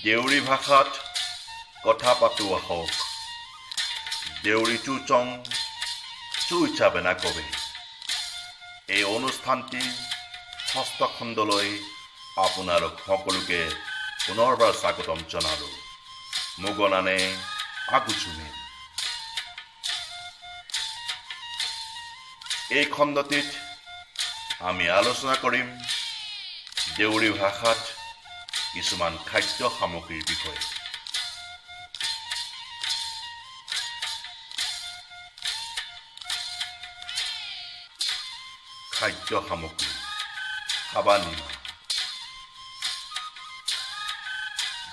দেউৰী ভাষাত কথা পাতো আহক। দেউৰী চুচং চুইচাবেনা কবে। এই অনুষ্ঠানটি ষষ্ঠ খণ্ডলৈ আপোনালোক সকলোকে পুনৰবাৰ স্বাগতম জনালোঁ। মুগনানে আগুজুমে। এই খণ্ডটিত আমি আলোচনা কৰিম দেউৰী ভাষাত কিছুমান খাদ্য সামগ্ৰীৰ বিষয়ে। খাদ্য সামগ্ৰী খাবানিমা।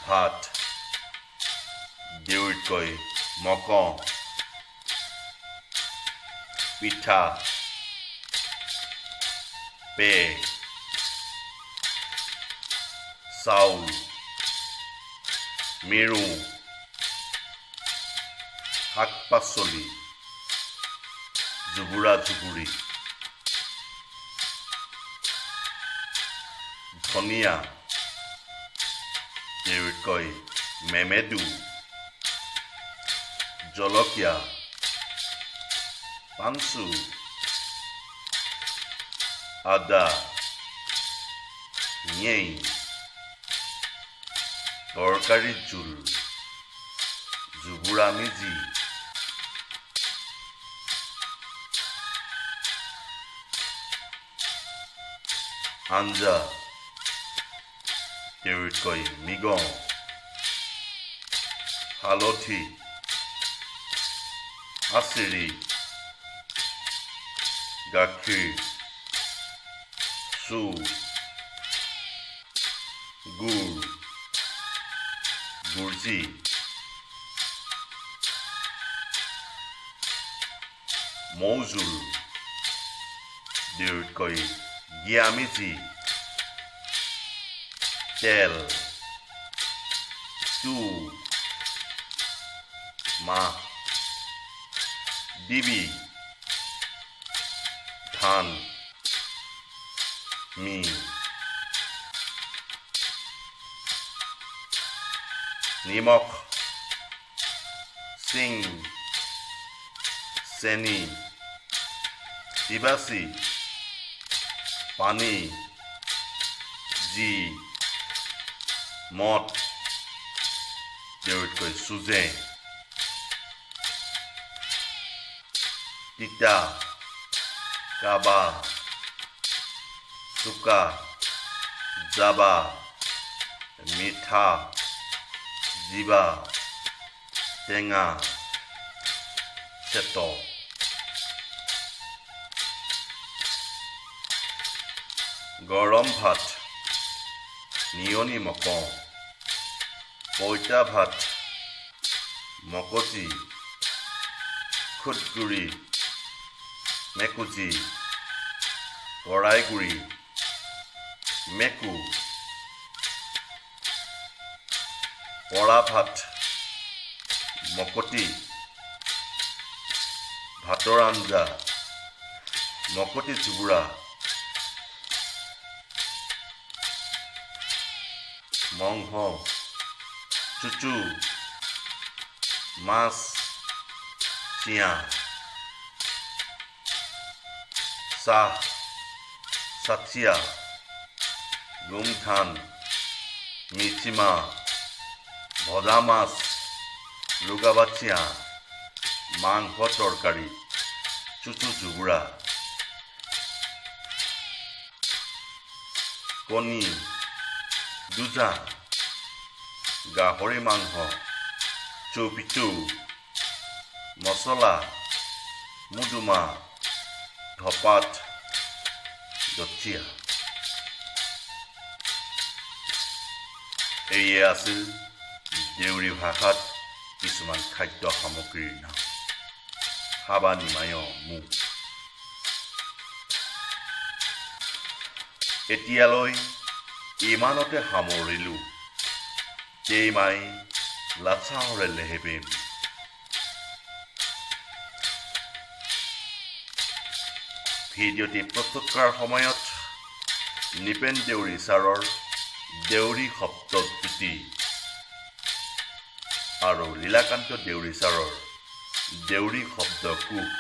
ভাত দেউৰীত কয় মক, পিঠা, পে, চাউল, মেৰু, শাক পাচলি, জুবুৰা জুবুৰি, ধনিয়া, দেউৰীত কয় মেমেদু, জলকীয়া, পাঞ্চু, আদা, নিয়েই, তৰকাৰীৰ জোল, জুবুৰা মেজি, আঞ্জা, দেউৰীত কয় মিগ, হালধি, আচিৰি, গাখীৰ, চু, গুৰ, গুৰ্জি, মৌজোল, দেউৰীত কয় গিয়ামিজি, তেল, তু, মাহ, দিবি, ধান, মি, নিমখ, চিং, চেনি, তিবাচি, পানী, জি, মদ, দেউৰীত কয় চুজে, তিতা, কাবা, চুকা, জাবা, মিঠা, জিবা, টেঙা, চেত। গৰম ভাত, নিয়নি মক, পঁইতা ভাত, মকজি, খুদগুৰি, মেকুজি, কৰাইগুড়ি, মেকু, পৰা ভাত, মকতি, ভাতৰ আঞ্জা, মকতি জুবুৰা, মংহ, চুচু, মাছ, চিয়া, চাহ, চাচিয়া, গোমধান, মিচিমা, ভজা মাছ, লুগাবাচিয়া, মাংস তৰকাৰী, চুচু জুবুৰা, কণী, দুজা, গাহৰি মাংস, চৌপিচৌ, মছলা, মুদুমা, ধপাত, দচিয়া। এয়ে আছিল দেউৰী ভাষাত কিছুমান খাদ্য সামগ্ৰীৰ নাম। হাবা নিমায় মু। এতিয়ালৈ ইমানতে সামৰিলোঁ। মাই লাচাহৰে লেহেবেম। ভিডিঅ'টি প্ৰস্তুত কৰাৰ সময়ত নিপেন দেউৰী ছাৰৰ দেউৰী শব্দ জ্যোতি আৰু লীলাকান্ত দেউৰী ছাৰৰ দেউৰী শব্দকোষ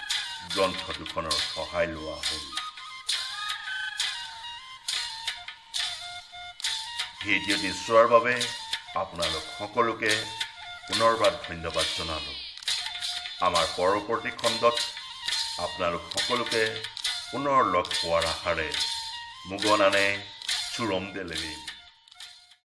গ্ৰন্থ দুখনৰ সহায় লোৱা হ'ল। ভিডিঅ'টি চোৱাৰ বাবে আপোনালোক সকলোকে পুনৰবাৰ ধন্যবাদ জনালোঁ। আমাৰ পৰৱৰ্তী খণ্ডত আপোনালোক সকলোকে পুনৰ লগ পোৱাৰ আশাৰে মুগনানে চুৰম দেলেবিম।